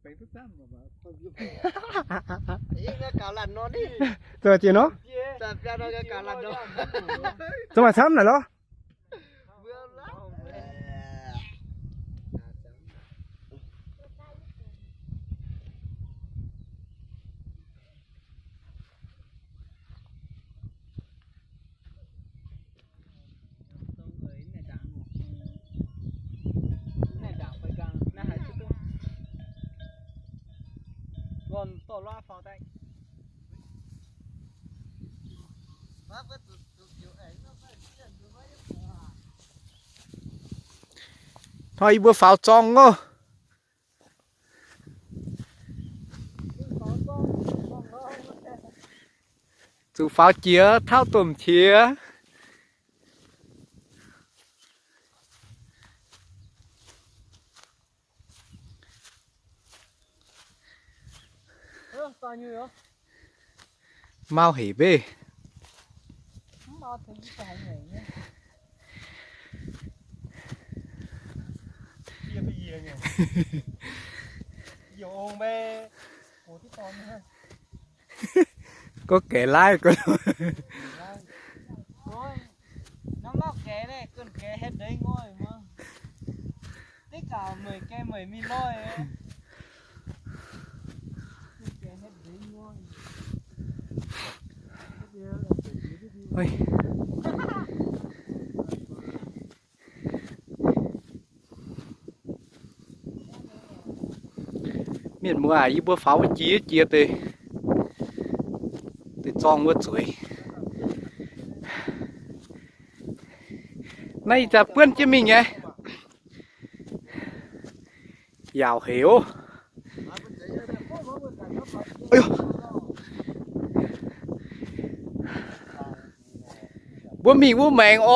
Zoux jiex nor. Zoux maaih camv naaic lorz. Hnoi yie mbuo faaux zorng oc. Zuqc faaux jiex tauv domh qiex. Mau haic mbeih. Gorngv gaeqv laiv gorngv. Mienh muoz aac, yie mbuo faaux wuov jiex jiex deix, deix zorng wuov zueiz. Naaiv ih zanc buonv jienv mingh nyei. Yaauc haic oc. Mbuo mingh wuov maengx orqc.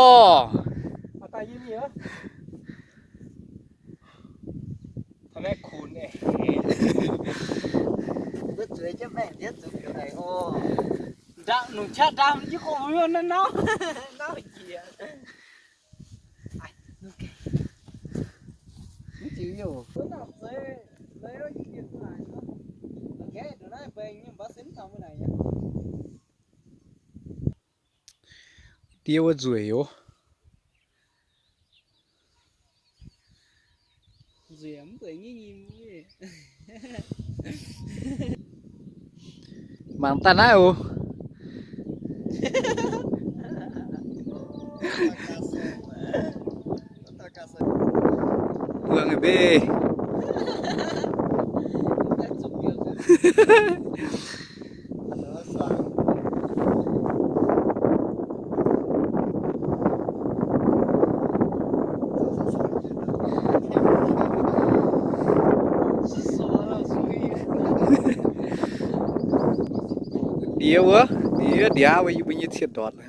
Nungc qaqv ndaam yie gorngv mbuo nau nau njiec. Diev wuov nzueic oc. Mangc daaih naaiv oc. Buangh mbeih. Diex wuov, diex, diex wuov, yie mbuo nyei ciev ndortv.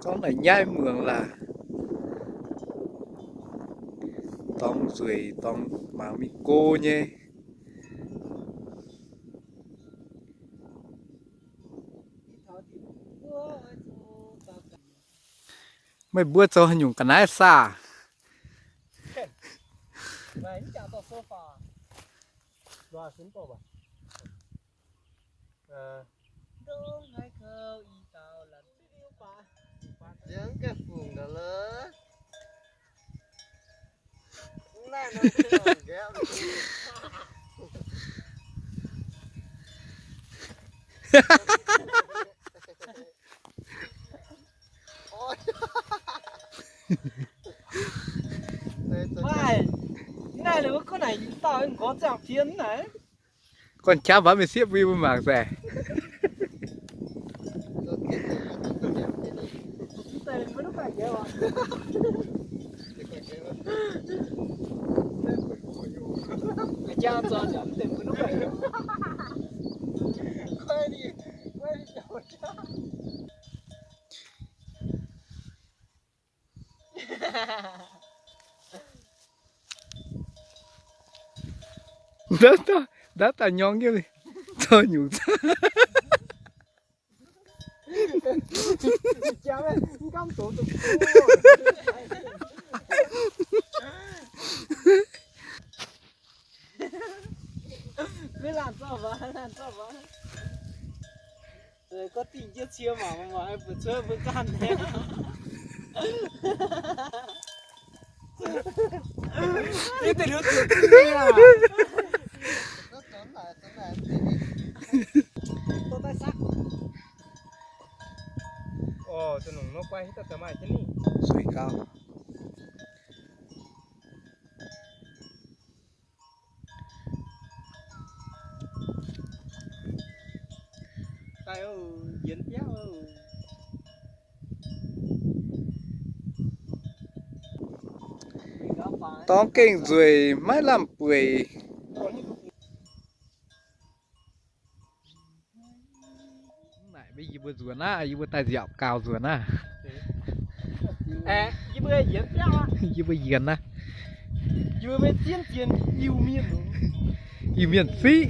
Gorngv naaic nyaiv muangx laac, dorngx nzueic, dorngx mangc mingh go nyei. Meih mbuo zoux haaix nyungc ga'naaiv saah? Maaih, naaiv wuov gorngv naaic dauh nqorngv ziangh pien naaic. Gorngv qaqv mbaaux mienh sieqv mbuo mangc daaih. Ndapv daaih, ndapv daaih nyorng nyei, zoux nyungc. Maiv laanh zorqv mangc, laanh zorqv mangc. Gorngv dingh jienv cie mangc, mangc mbuo cuotv mbuo ganh. Zuqc gauh. Dorngx gengh nzueic maiv lamh bueix. Naaic mbuo, yie mbuo nzuonx aqv, yie mbuo daaih nziaauc gaux nzuonx aqv. Yie mbuo yienx aqv. Iu-Mienh fiqv.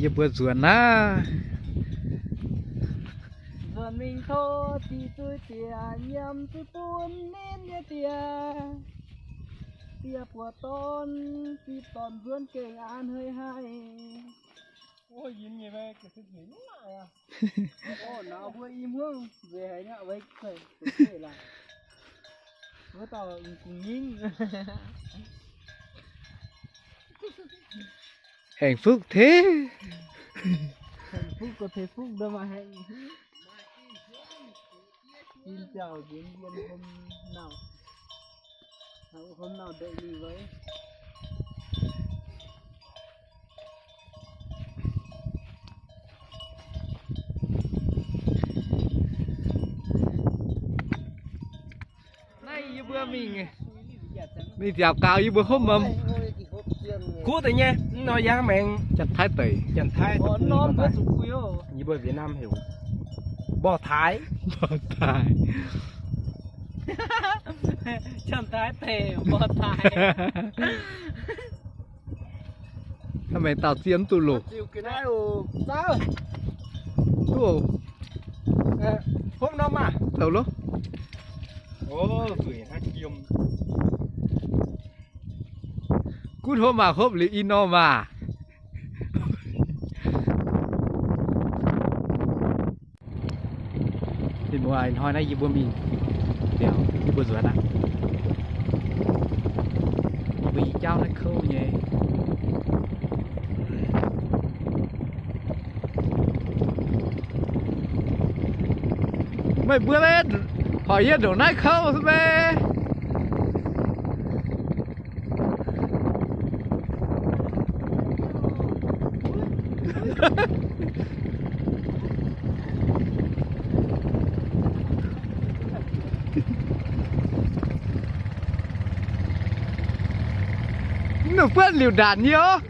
Yie mbuo nzuonx naaiv. Nzuonx mingh tov diex zuiz diex nyiemc zuiz bun ninh nyei diex. Diex buoz dorn, diex dorn nzuonx gengh an hei haih. Hạnh phúc thế. Hạnh phúc có thể phúc đâu mà hạnh phúc. Xin chào diễn viên hôm nào. Hôm nào đợi mình với. Naaiv yie mbuo mingh, mingh nziaauc gaux yie mbuo hopv mv? Kuv deix nyei, mv nor yangh maengx Janx-Taiv deic. Janx-Taiv, yie mbuo Việt Nam heuc mbor-taaix. Mbor-taaix. Janx-Taiv deic mbor-taaix. Hnangv meih dauh zien mv duqv loh. Duqv oc. Hopv norm maah. Zoux loh. Gunv hopv maah, hopv liuz ih norm maah. Mienh muoz, ih hnoi naaiv yie mbuo mingh biaux, yie mbuo nzuonx aqv. Yie mbuo i jauv naaiv kouv nyei. Meih mbuo, horpc yie ndongc naaiv kouv fai? Mv buatc liuz ndaanc nyei oc.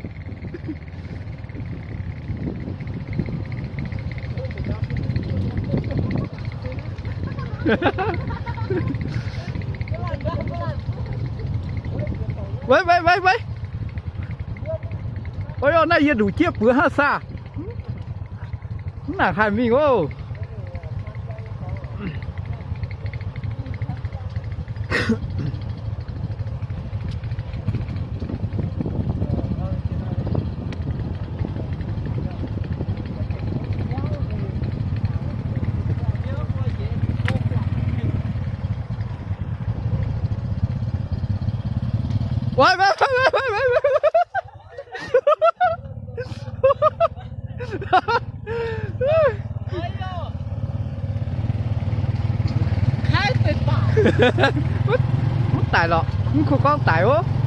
Weic, weic, weic, weic. Ov, naaiv yie nduqc jieqv buoz hnangv saah. Mv nangc haih mingh oc. Mv daic lorqc, mv kuh gorngv daic oc.